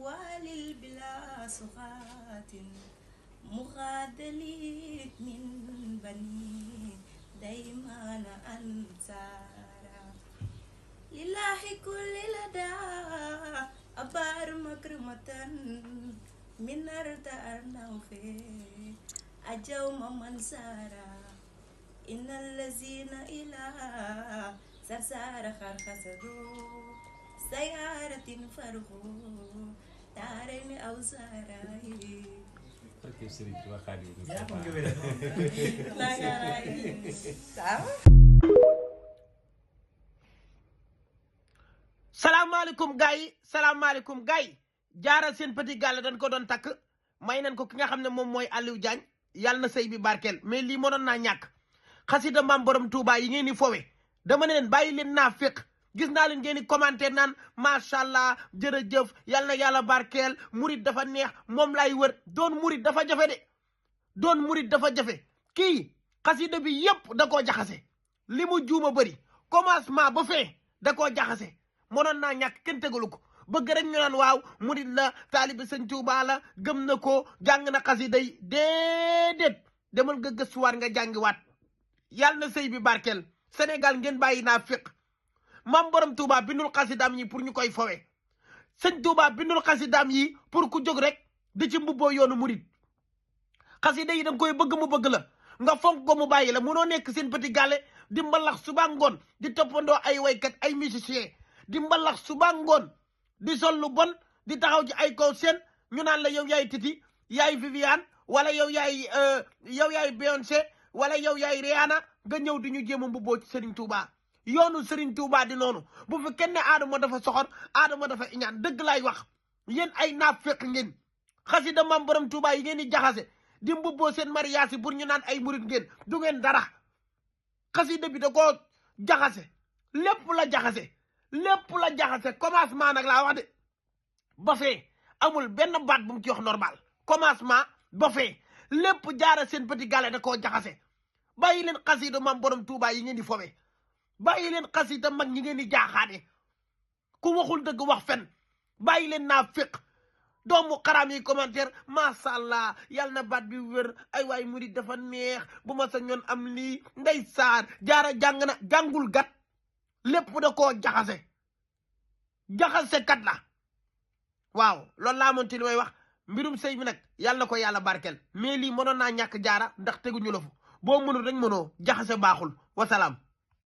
والل بلا سخات مغادلت من بني دايما أنصارا لله كل لدى أبار مكرمة من أرض أرنوفي أجوم منصارا إن الذين إلى سرسار خرخسدوا سيارة فرغوا دارين أو زاراي salaamaaleykum gars yi salaamaaleykum gars yi jaara seen petit gàlle dañ ko doon takk may nañ ko ki nga xam ne moom mooy Aliou Diagne yàlla na sëy bi barkeel mais lii mënoon naa ñàkk xasida maam borom Touba yi ngeen di fowe dama ne leen bàyyi leen naa féq gis naa leen ngeen di commentaire naan macha allah jërëjëf yàlla na yàlla barkeel murit dafa neex moom lay wër doon murit dafa jafe de doon murit dafa jafe kii xasida bi yépp da koo jaxase li mu juuma bëri commencement ba fee da koo jaxase mënoon naa ñàkk kenn tegalu ko bëgg rek ñu naan waaw murit la taalibi sëñ Tuuba la gëm na ko jàng na xasida yi déedéet demal nga gëstuwaat nga jàngiwaat yàlla na sëy bi barkeel Sénégal ngeen bàyyi naa féq maam borom Touba bindul xasidaam yi pour ñu koy fowe sëñ Touba bindul xasidaam yi pour ku jóg rek di ci mbubboo yoonu murit xasida yi danga koy bëgg mu bëgg la nga fonk ko mu bàyyi la munoo nekk seen petit gàlle di mbalax suba ngoon di toppandoo ay waykat ay musicien di mbalax suba ngoon di sol lu bon di taxaw ci ay kaw seen ñu naan la yow yaay Titi yaay Viviane wala yow yaay Beyoncé wala yow yaay Rihanna nga ñëw di ñu jéem a mbubboo ci Serigne Touba yoonu Serigne Touba di noonu bu fi kenn Adama dafa soxor Adama dafa iñaan dëgg laay wax yéen ay naafeq ngeen xasida maam borom Touba yi ngeen di jaxase di mbubboo seen mariage pour ñu naan ay murit ngeen du ngeen dara xasida bi da koo jaxase lépp la jaxase commencement nag laa wax de ba fee amul benn baat bu mu ci wax normal commencement ba fee lépp jaara seen petit gàlle da koo jaxase bàyyi leen xasida maam borom Touba yi ngeen di fowe bàyyi leen xasida mag ñi ngeen di jaaxaane ku waxul dëgg wax fen bàyyi leen naa féq doomu xaraam yi commentaire macha allah yàlla na baat bi wér ay waay murid dafa neex bu ma sa ñoon am lii ndey saar jaara jàng na jàngul gat lépp da koo jaxase kat la waaw loolu laa moon ti li may wax mbirum sëy bi nag yàlla na ko yàlla barkeel mais lii mënoon naa ñàkk jaara ndax teguñu la fu boo mënul rek mënoo jaxase baaxul wasalaam